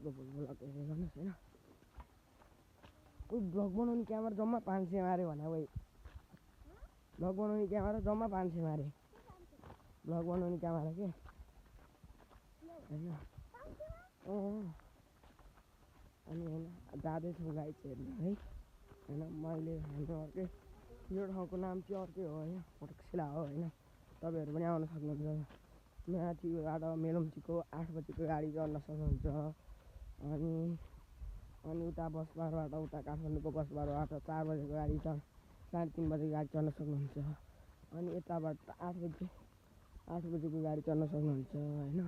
आजको भ्लग हेर्दै गर्नुहोस् होइन। उही भ्लग बनाउने क्यामेरा जम्मा 500 माऱ्यो भने उही भ्लग बनाउने क्यामेरा जम्मा 500 मारे। भ्लग बनाउने क्यामेरा के होइन। अनि होइन जाँदैछौँ गाइड हेर्नु है होइन। मैले हाम्रो अर्कै यो ठाउँको नाम चाहिँ अर्कै हो होइन, पटकसिला हो होइन। तपाईँहरू पनि आउन सक्नुहुन्छ। माथिबाट मेलम्चीको 8 बजीको गाडी चढ्न सक्नुहुन्छ। अनि उता बसबारबाट उता काठमाडौँको बसबारबाट 4 बजेको गाडी 3:30 बजेको गाडी चढ्न सक्नुहुन्छ। अनि यताबाट 8 बजेको गाडी चढ्न सक्नुहुन्छ होइन।